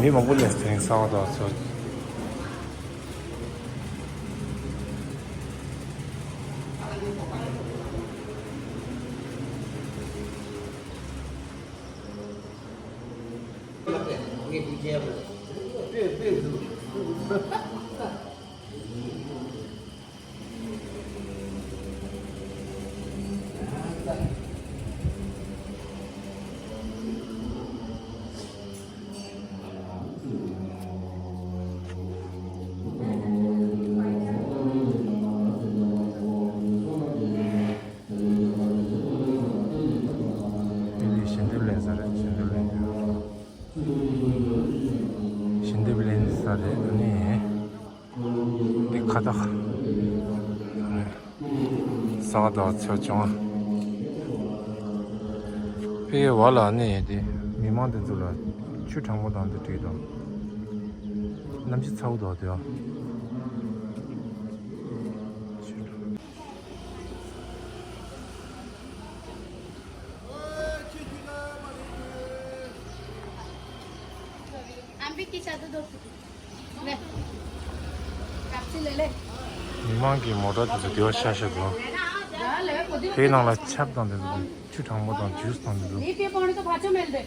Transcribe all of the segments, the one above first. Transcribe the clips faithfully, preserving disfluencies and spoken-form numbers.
མི་མང་པོ་སླེབས་དེ་རིང་གསར་པ་དང་ཚོ། དེ་ནི་ཞལ་འདེབས་ལེན་ས་རེད། ཞལ་འདེབས་ལེན་དུས། ཞལ་འདེབས་ལེན་ས་རེད། ཨ་ནི། འདི་ཁ་བཏགས། ས་ག་ཟླ་བ་ཚེས་བཅོ་ལྔ། ཕ་གིའི་བར་ལ་ནི་དེ་མི་མང་དེ་ཚོ་ལ་ཆུ་གྲང་མོ་དང་དེ་བྲིས་དང་། གནམ་གཤིས་ཚ་བོ་འདུག་དེ། आंबे की चादर दो फुटी। ले। कापसी ले ले। མི་མང་གི་མོ་ཊ་དེ་ཚོ་དེ་བ་ཤ་ཤ་འདུག་དེའི་ནང་ལ་ཆབ་དང་དེ་ཚོ་ཆུ་གྲང་མོ་དང་ཇུས་དང་དེ་ཚོ། नहीं पिए पानी तो भाचो मेल दे।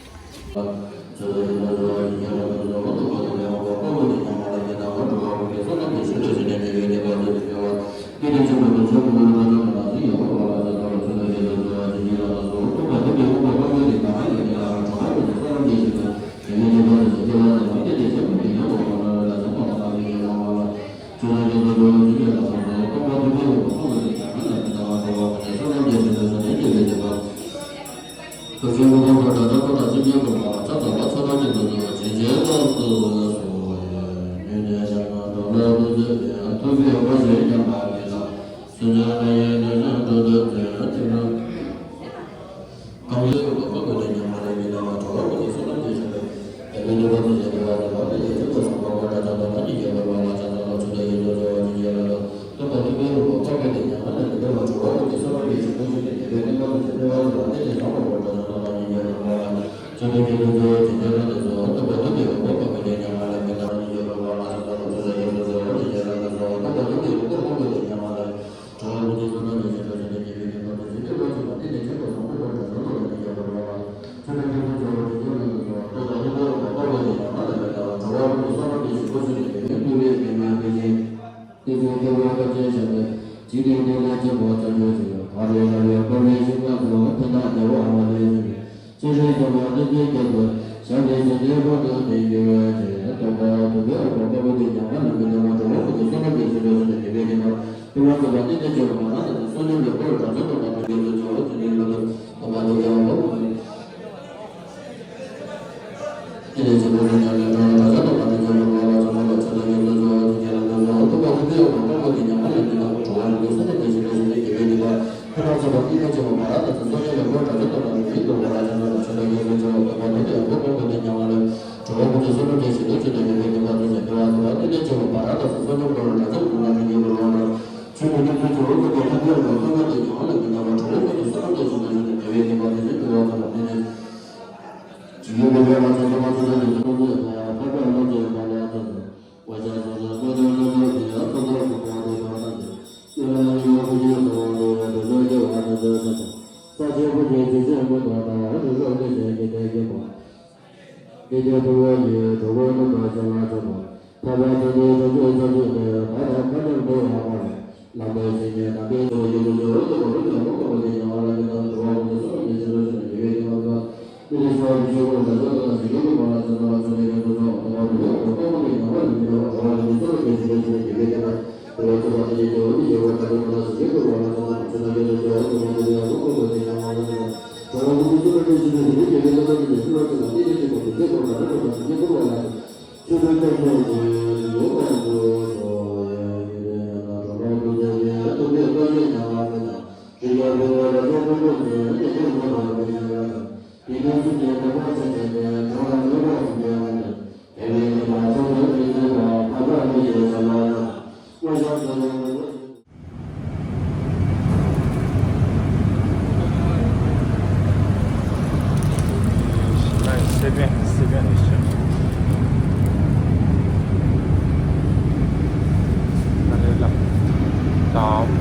སེ་བན་སེ་བན་ཨེ་ཤ།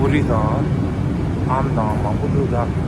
པུ་རི་དང་ཨམ་དང་མང་པོ་འདུག་ད། ད་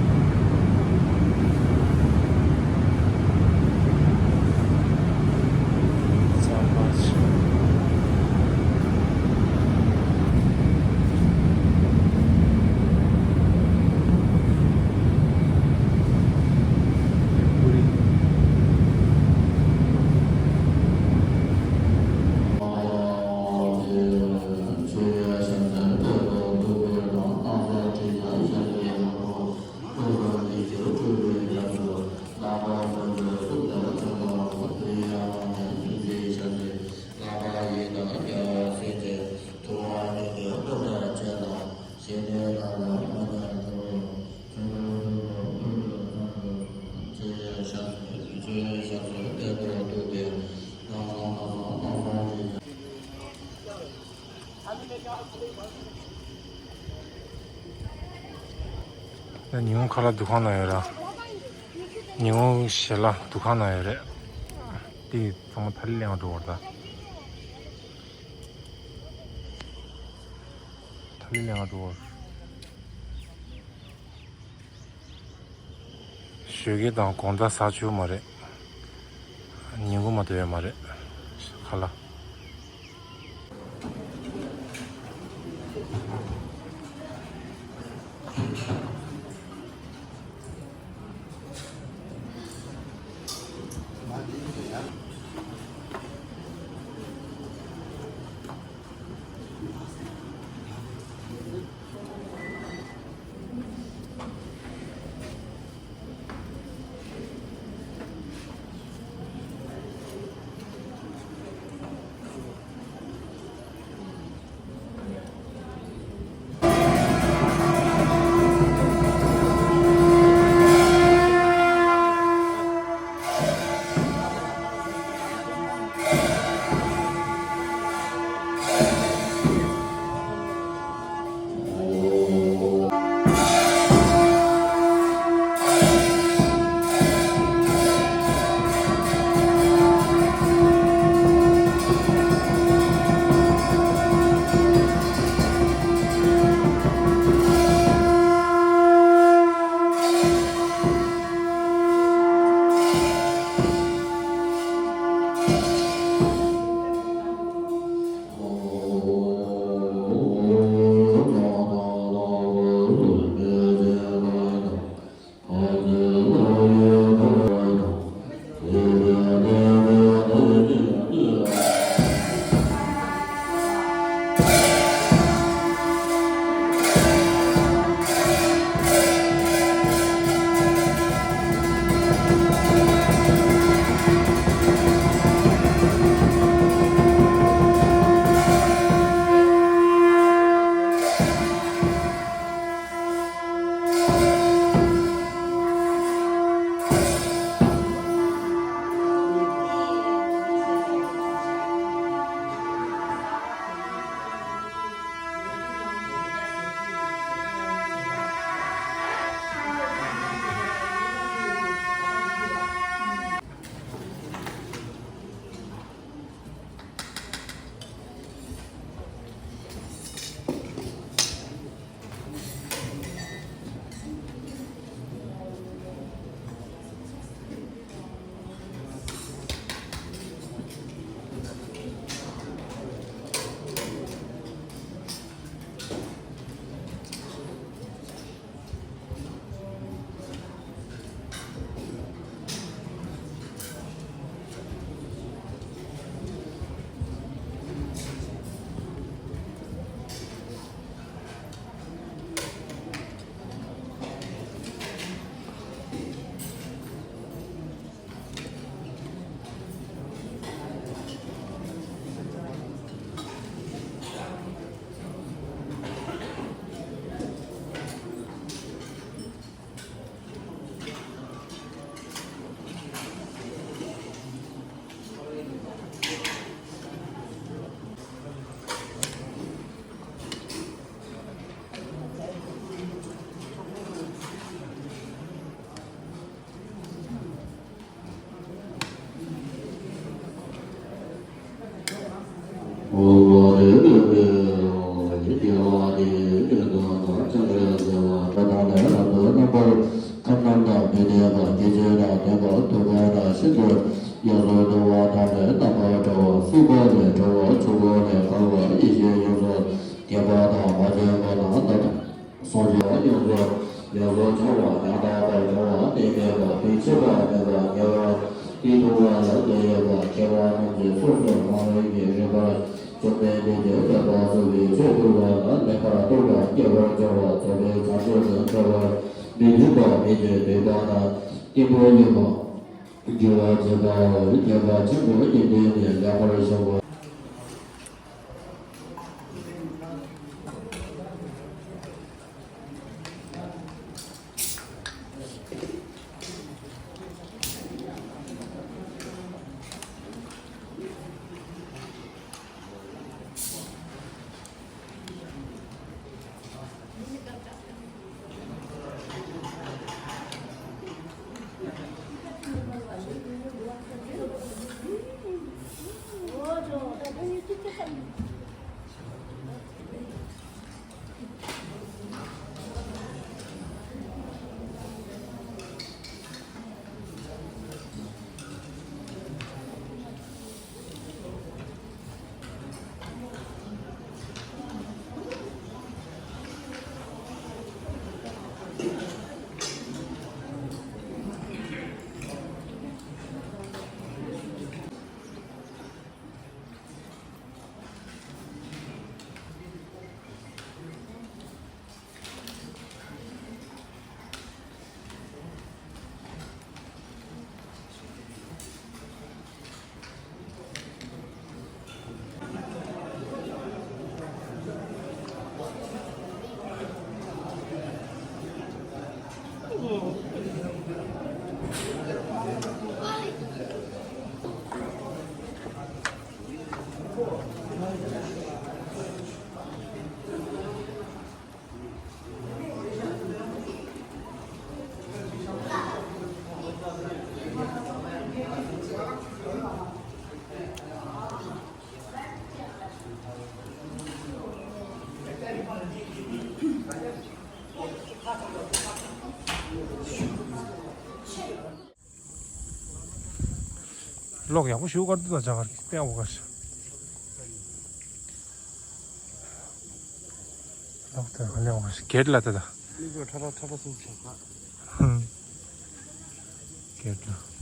ཉི་ཧོང་ཁ་ལག་འདུ་ཁང་ནང་ཡོད་ར། ཉི་ཧོང་ཞལ་ལག་འདུ་ཁང་ནང་ཡོད་རེད། དེ་ཚང་མ་ཐ་ལི་ལེན་ག་འགྲོ་བར་ད། ཐ་ལི་ལེན་ག་འགྲོ་བར། ཞོགས་ཀས་དང་དགོང་དག་ཟ་ཆོག་མ་རེད། ཉིན་གུང་མ་གཏོགས་ཡོད་མ་རེད། ཁ་ལག་ཡོངས་སུ་འདུལ་བ་དང་ནི་རྣམ་པར་བཀྲ་བ། སྲིད་པ་ནས་གྲོལ་བ། ཆོས་སྐུ་ནས་འཕགས་པ། ཡེ་ཤེས་ཡོངས་སུ་རྒྱས་པ་དང་། མ་བཅོས་པ་དང་རྣམ་པར་སངས་རྒྱས་པ་ཡོངས་སུ། ཡོངས་སུ་བྱང་བ། ཡང་དག་པར་རྫོགས་པ། གནས་མེད་པ། དུས་ཕྱིས་པ་མེད་པ། ཉེ་བར་དུ་མཐོང་བ་ལ་དོན་ཡོད་པ། མཁས་པ་རྣམས་ཀྱིས་སོ་སོའི་སྣང་བ་ཉིད་ཀྱི་རིག་པར་གྱུར་པའི་ལུས་ཀྱི་བསྟན་པ་སྲིད་པའི་ཆོས་འདུལ་བ་ལ་མེད་པར་རྟོགས་པ། སྐྱེ་བར་འགྱུར་བ་རྫོགས་པའི་བྱང་ཆུབ་ཏུ་འགྲོ་བར་མི་འགྱུར་བ། མི་འགྱུར་དུས་པ་ན་སྐྱེས་བུ་ཡོན་ཏན་འབྱུང་བ་བྱེད་པའོ། ཉེས་པ་ཆེན་པོ་སྐྱེ་དུས་ནི་ལེགས་པར་བྱུང་བ། ལོག་ཡག་པོ་ཞུ་གར་དུ་ད་ཇ་གར་གི་ཏེ་འོ་གར་ལོག་ཏེ་ག་ལེ་འོ་གར་གེད་ལ་ཏེ་ད་ཁྲ་ཁྲ་ཁྲ་སུ་ཆ་ཧུམ་གེད་ལ།